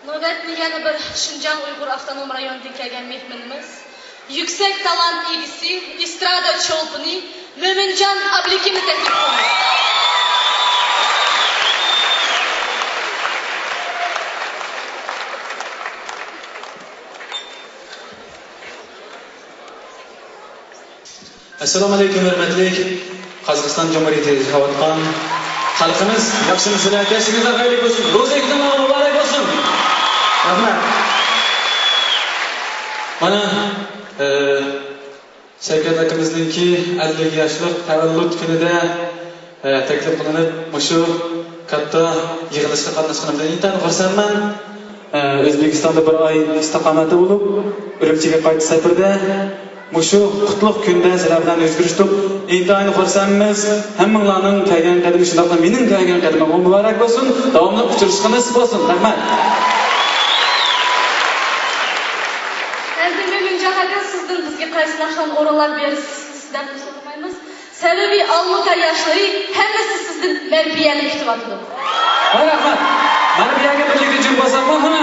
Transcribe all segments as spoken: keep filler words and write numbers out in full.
نۆۋەتتە يەنە بىر شىنجاڭ ئۇيغۇر ئاپتونوم رايونىدىن كەلگەن مېھمىنىمىز، يۈكسەك تالانت ئىگىسى، ئېسترادا چولپىنى مۆمىنجان ئابلىكىمنى تەكلىپ قىلىمىز. ئەسسالامۇ ئەلەيكۇم، ھۆرمەتلىك قازاقىستان جۇمھۇرىيىتىدە ياشاۋاتقان خەلقىمىز، ياخشىمۇسىلەر؟ كەچلىكىڭىز خەيرلىك بولسۇن، روزا ھېيتىڭلار مۇبارەك بولسۇن. رەھمەت. مانا، ئە، شەۋكەت ئاكىمىزنىڭكى ئەللىك ياشلىق تەۋەللۇت كۈنىدە، ئە، تەكلىپ قىلىنىپ، مۇشۇ كاتتا يىغىلىشقا قاتناشقىنىمدىن ئىنتايىن خۇرسەنمەن. ئە، ئۆزبېكىستاندا بىر ئاي ئىستىقامەتتە بولۇپ، ئۈرۈمچىگە قايتىش سەپىرىدە مۇشۇ قۇتلۇق كۈندە سىلەر بىلەن يۈز كۆرۈشتۇق. ئىنتايىن خۇرسەنمىز. ھەممىڭلارنىڭ كەلگەن قەدىمى، شۇنداقلا مېنىڭ كەلگەن قەدىمىممۇ مۇبارەك بولسۇن. داۋاملىق ئۇچرىشىشقا نېسىپ بولسۇن. رەھمەت. ئەمدى مۆمىنجان ئاكا، سىزدىن بىزگە قايسى ناخشىلارنى ئورۇنلاپ بېرىسىز دەپ سورىمايمىز. سەۋەبى، ئالمۇتا ياشلىرى ھەممىسى سىزدىن مەربىيەنى كۈتۈۋاتىدۇ. ھاي، رەھمەت. مەربىيەگە بىرلىكتە جۈپ باساقمۇ؟ ھە.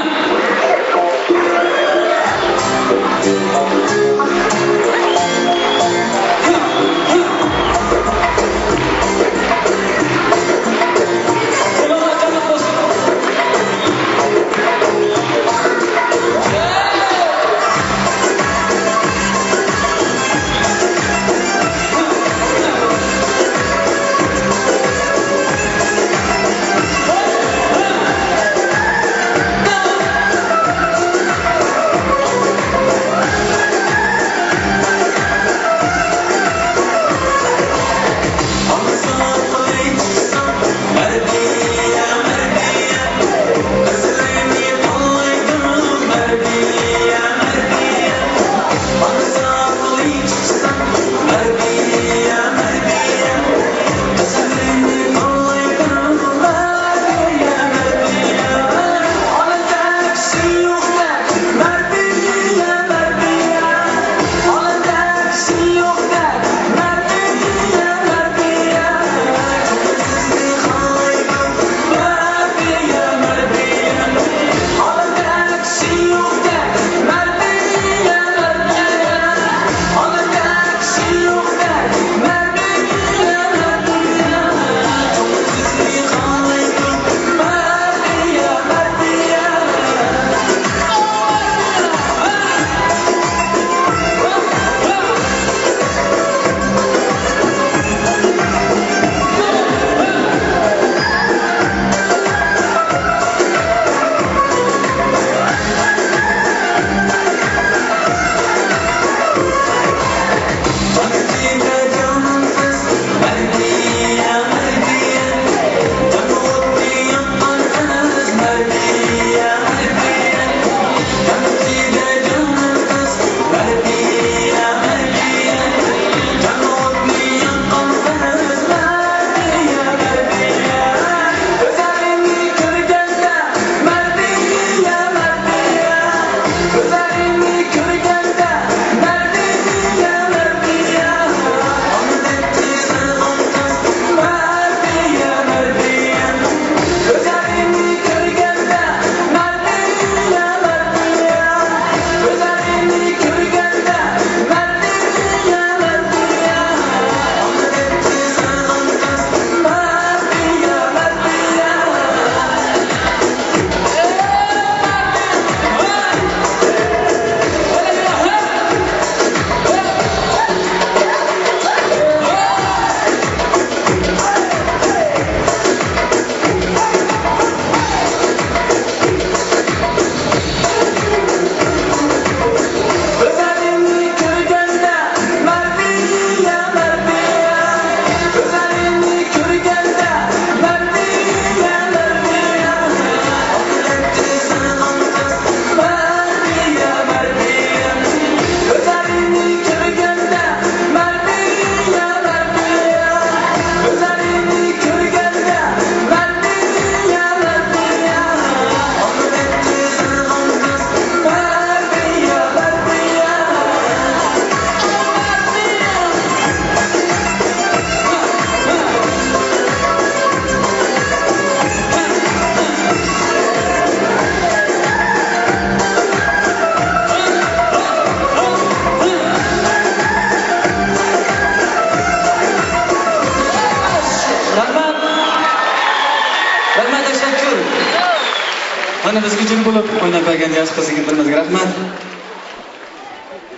مانا بىزگە جۈر بولۇپ ئويناپ بەرگەن ياش قىز يىگىتلىرىمىزگە رەھمەت.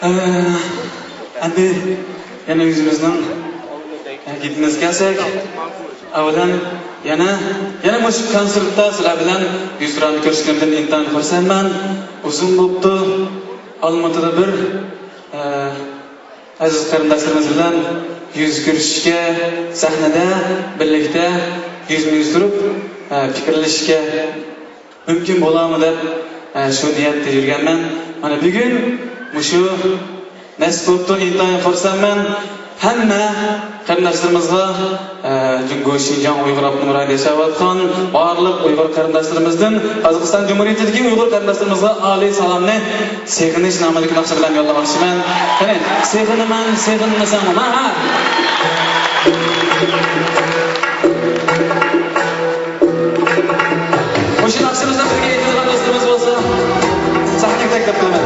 ئە، ئەمدى يەنە ئۆزىمىزنىڭ، ئە، گېپىمىزگە كەلسەك، ئەۋۋەلەن يەنە، يەنە مۇشۇ كونسېرتتا سىلەر بىلەن يۈزتۇرانە كۆرۈشكىنىمدىن ئىنتايىن خۇرسەنمەن. ئۇزۇن بوپتۇ. ئالمۇتىدا بىر، ئە، ئەزىز قېرىنداشلىرىمىز بىلەن يۈز كۆرۈشۈشكە، سەھنىدە بىرلىكتە يۈزمۇ يۈز تۇرۇپ، ئە، پىكىرلىشىشكە مۇمكىن بولامۇ دەپ، ئە، شۇ نىيەتتە يۈرگەنمەن. مانا بۈگۈن مۇشۇ نەسىپ بوپتۇ، ئىنتايىن خۇرسەنمەن. ھەممە قېرىنداشلىرىمىزغا، ئە، جۇڭگو شىنجاڭ ئۇيغۇر ئاپتونوم رايونىدا ياشاۋاتقان بارلىق ئۇيغۇر قېرىنداشلىرىمىزدىن، قازاقىستان جۇمھۇرىيىتىدىكى ئۇيغۇر قېرىنداشلىرىمىزغا ئالىي سالامنى سېغىنىش نامىدىكى ناخشا بىلەن يوللىماقچىمەن. قېنى، سېغىنىمەن، سېغىنمىسەڭمۇ، ھە؟ مۇشۇ ناخشىمىزنى بىرگە ئېيتىدىغان دوستىمىز بولسا، سەھنىگە تەكلىپ قىلىمەن.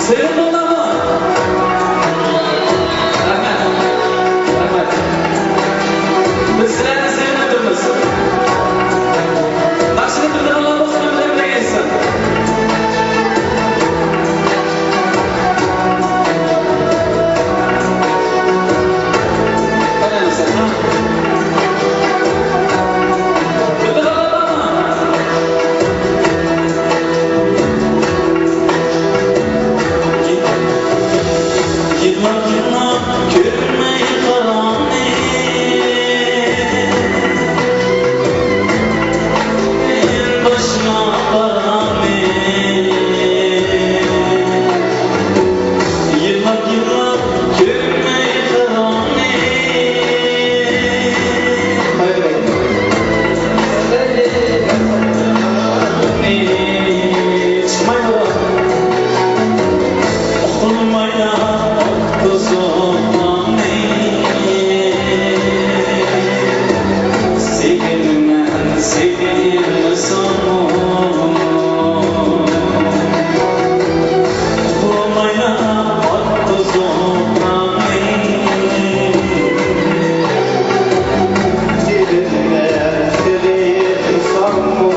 سېغىندىڭلارمۇ؟ رەھمەت. رەھمەت. بىز سىلەرنى سېغىنىپ تۇرىمىز. ناخشىنى بىلىدىغانلار بولسا بىر بىلەن بىلگەن ئېيتسۇن. قارايمىز، ھە؟ بىلىدىغانلار بارمۇ؟ يىغلاپ يىغلاپ كۆرمەي قاراڭنى، باشلاپ باراڭنى. يىغلاپ يىغلاپ كۆرمەي قاراڭنى. چىقمايدۇ. ئۇقۇلمايلا ئوتتۇزۇقلارنى. سېغىنىمەن، سېغىنمىسەڭمۇ. ئۇقۇلمايلا ئوتتۇزۇقلارنى. سېغىنىمەن، سېغىنمىسەڭمۇ.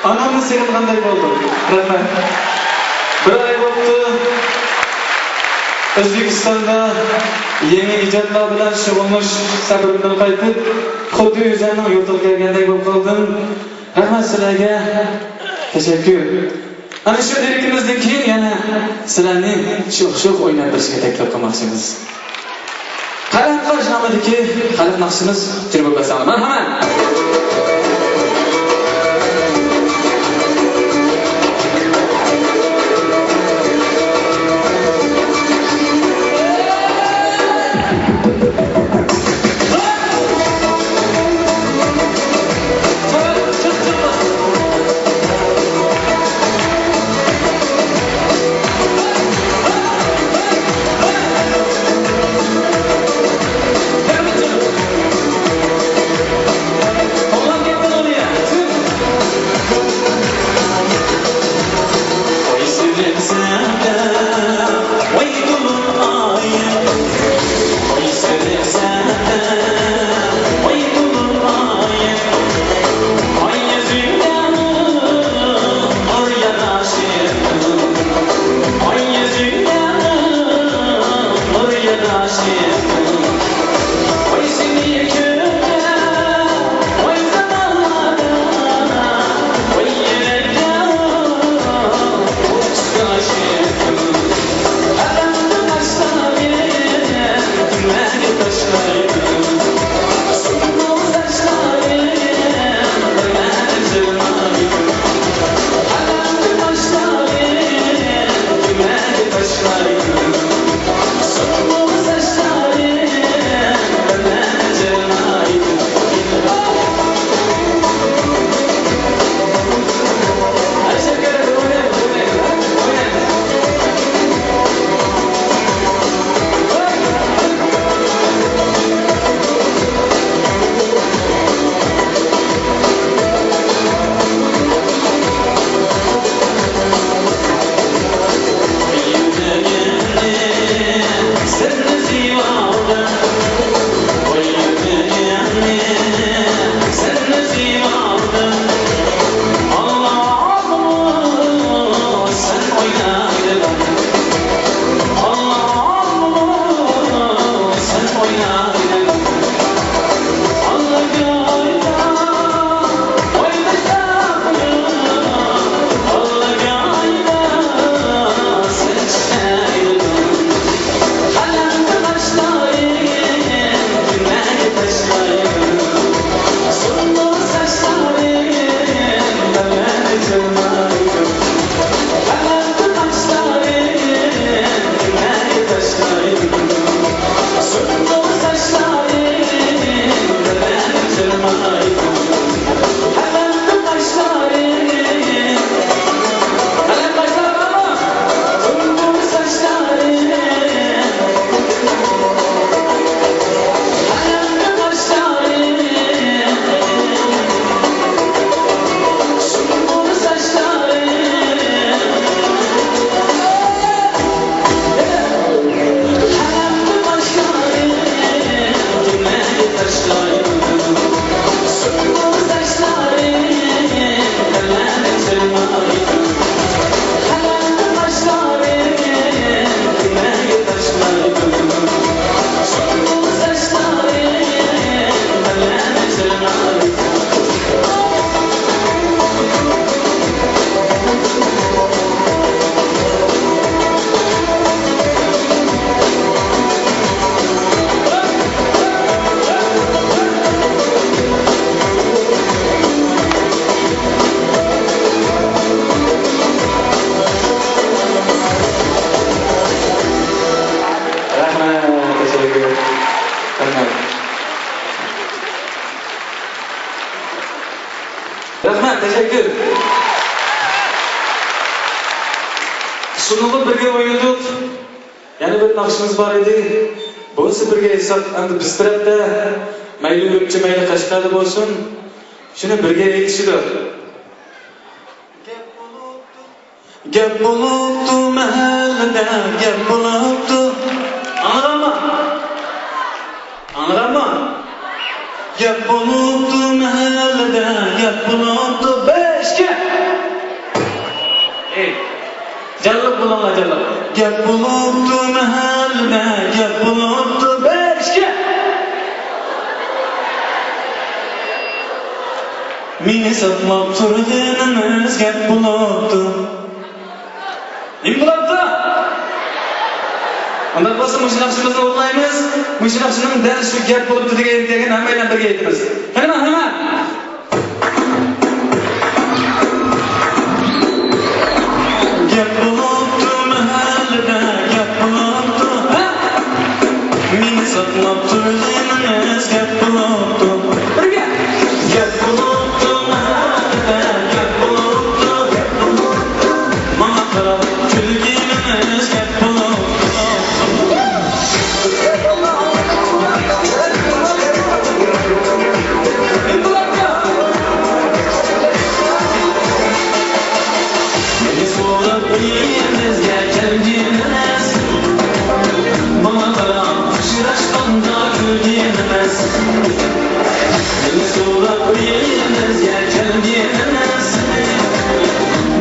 ئانامنى سېغىنغاندەك بولدۇم. رەھمەت. بىر ئاي بوپتۇ. ئۆزبېكىستاندا يېڭى ئىجادلار بىلەن شۇغۇللىنىش سەپىرىمدىن قايتىپ، خۇددى ئۆزۈمنىڭ يۇرتىغا كەلگەندەك بولۇپ قالدىم. رەھمەت سىلەرگە. تەشەككۈر. ئەنە شۇ دېرىكىمىزدىن كېيىن يەنە سىلەرنى شوخ-شوخ ئويناپ بېرىشكە تەكلىپ قىلماقچىمىز. قەلەم قاش نامىدىكى خەلق ناخشىمىز جۇرۇپ بەرسەڭلار. مەرھەمەت! رەھمەت، تەشەككۈر. رەھمەت. رەھمەت، تەشەككۈر. شۇنىڭغا بىرگە ئوينىدۇق. يەنە بىر ناخشىمىز بار ئىدى. بۇنىسى بىرگە ئېيتساق، ئەمدى بىز تەرەپتە مەيلى ئۈرۈمچى، مەيلى قەشقەردە بولسۇن، شۇنى بىرگە ئېيتىشىدۇ. گەپ بولۇپتۇ مەھەللىدە، گەپ بولۇپتۇ. ئاڭلىغانما؟ ئاڭلىغانما؟ گەپ بولۇپتۇ مەھەللىدە، گەپ بولۇپتۇ. بىر، ئىككى. جانلىق بولۇڭلار، جانلىق. گەپ بولۇپتۇ مەھەللىدە، گەپ بولۇپتۇ. بىر، ئىككى. مېنى ساقلاپ تۇرغىنىڭىز گەپ بولۇپتۇ. نېمە بولۇپتۇ؟ ئۇنداق بولسا مۇشۇ ناخشىمىزنى ئوينايمىز. مۇشۇ ناخشىنىڭ دەل شۇ گەپ بولۇپتۇ دېگەن، دېگەن ھەممەيلەن بىرگە ئېيتىمىز. قېنى، ھەممە. گەپ بولۇپتۇ مەھەللىدە، گەپ بولۇپتۇ، ھە؟ مېنى ساقلاپ تۇرغىنىڭىز گەپ بولۇپتۇ. بىرگە. گەپ بولۇپتۇ مەھەللىدە، گەپ بولۇپتۇ، گەپ بولۇپتۇ. ماڭا قاراپ كۈلگىنىڭىز گەپ بولۇپتۇ. مېنى سوراپ ئۆيىمىزگە كەلگىنىڭىز، ماڭا قاراپ ئۇچراشقاندا كۈلگىنىڭىز. مېنى سوراپ ئۆيىمىزگە كەلگىنىڭىز،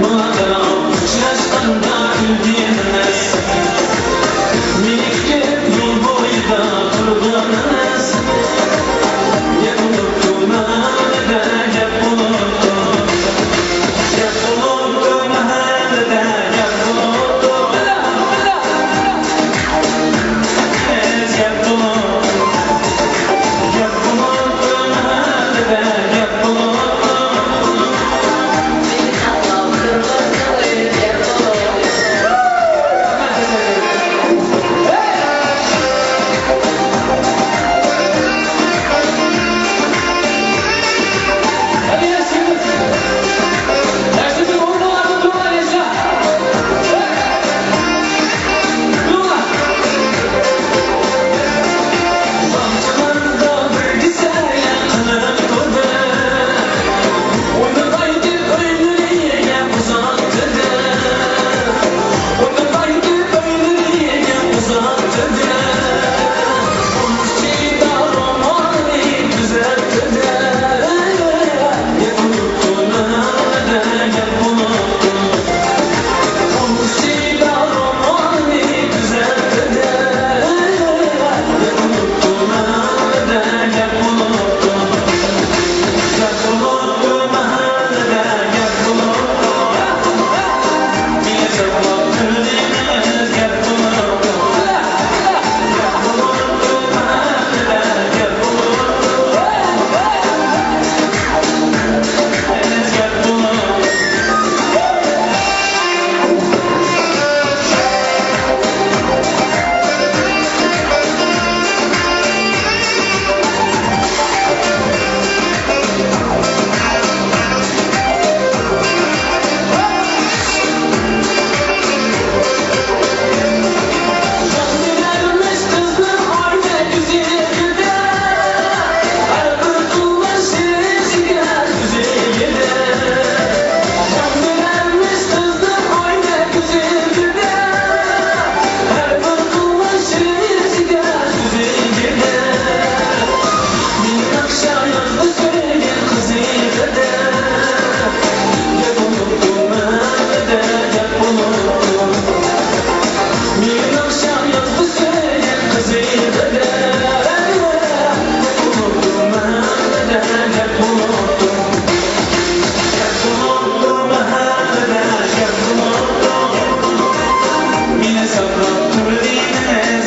ماڭا قاراپ ئۇچراشقاندا كۈلگىنىڭىز. مېنى كۈتۈپ يول بويىدا تۇرغىنىڭىز، گەپ بولۇپتۇ مەھەللىدە، گەپ بولۇپتۇ. گەپ بولۇپتۇ مەھەللىدە، گەپ بولۇپتۇ.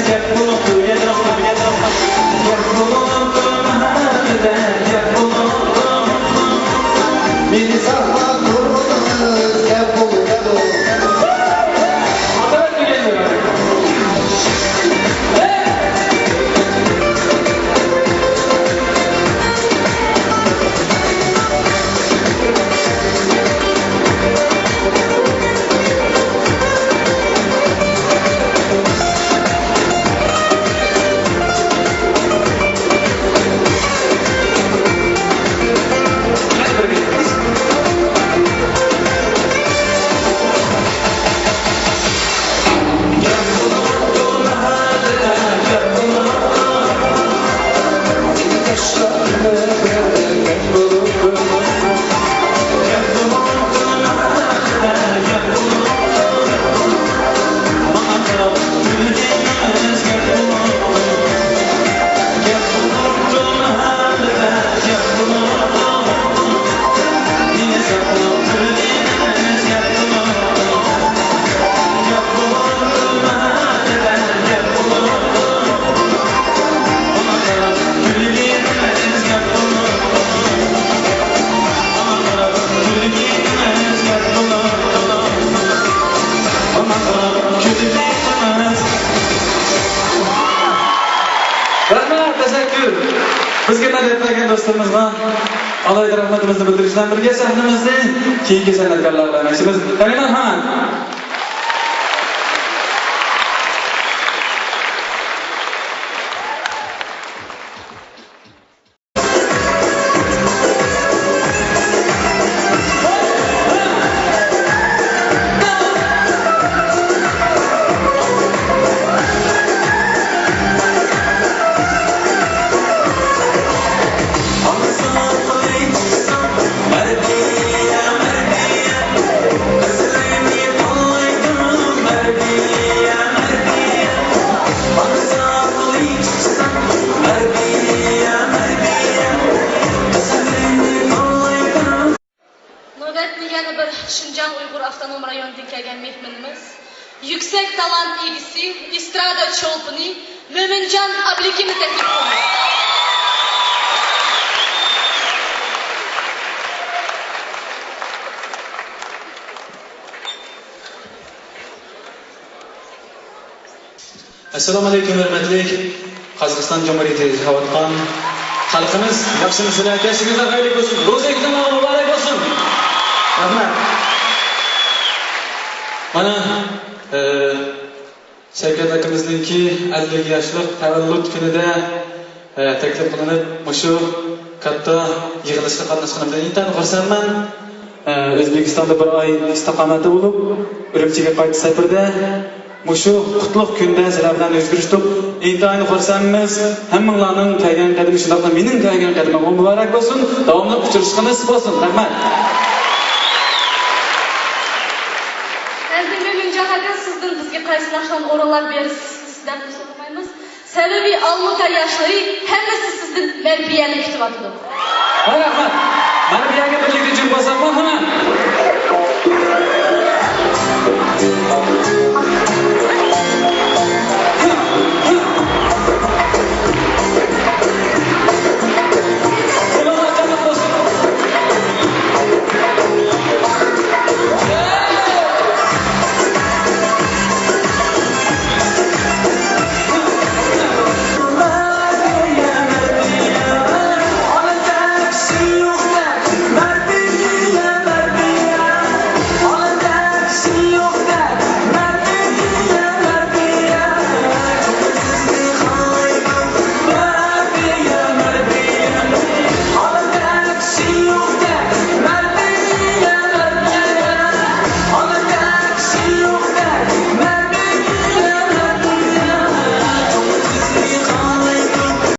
گەپ بولۇپتۇ. گەپ بولۇپتۇ مەھەللىدە، گەپ بولۇپتۇ. مېنى ساقلاپ تۇرغىنىڭىز گەپ بولۇپتۇ. دوستلىرىمىزغا ئالاھىدە رەھمىتىمىزنى بىلدۈرۈش بىلەن بىرگە، سەھنىمىزنى كېيىنكى سەنئەتكارلار بىلەن ئاچىمىز. تەلەيلار خان! نۆۋەتتە يەنە بىر شىنجاڭ ئۇيغۇر ئاپتونوم رايونىدىن كەلگەن مېھمىنىمىز، يۈكسەك تالانت ئىگىسى، ئېسترادا چولپىنى مۆمىنجان ئابلىكىمنى تەكلىپ قىلىمىز. ئەسسالامۇ ئەلەيكۇم، ھۆرمەتلىك قازاقىستان جۇمھۇرىيىتىدە ياشاۋاتقان خەلقىمىز، ياخشىمۇسىلەر؟ كەچلىكىڭىزلەر خەيرلىك بولسۇن، روزا ھېيتىڭلار مۇبارەك بولسۇن. رەھمەت. مانا، ئە، شەۋكەت ئاكىمىزنىڭكى ئەللىك ياشلىق تەۋەللۇت كۈنىدە، ئە، تەكلىپ قىلىنىپ، مۇشۇ كاتتا يىغىلىشقا قاتناشقىنىمدىن ئىنتايىن خۇرسەنمەن. ئە، ئۆزبېكىستاندا بىر ئاي ئىستىقامەتتە بولۇپ، ئۈرۈمچىگە قايتىش سەپىرىدە مۇشۇ قۇتلۇق كۈندە سىلەر بىلەن ئۆزگىرىشتۇق. ئىنتايىن خۇرسەنمىز. ھەممىڭلارنىڭ كەلگەن قەدىمى، شۇنداقلا مېنىڭ كەلگەن قەدىمىممۇ مۇبارەك بولسۇن. داۋاملىق ئۇچرىشىشقا نېسىپ بولسۇن. رەھمەت. ئەمدى مۆمىنجان ئاكا، سىزدىن بىزگە قايسى ناخشىلارنى ئورۇنلاپ بېرىسىز دەپ سورىمايمىز. سەۋەبى، ئالمۇتا ياشلىرى ھەممىسى سىزدىن مەربىيەنى كۈتۈۋاتىدۇ. ھاي، رەھمەت. مەربىيەگە بىرلىكتە جىم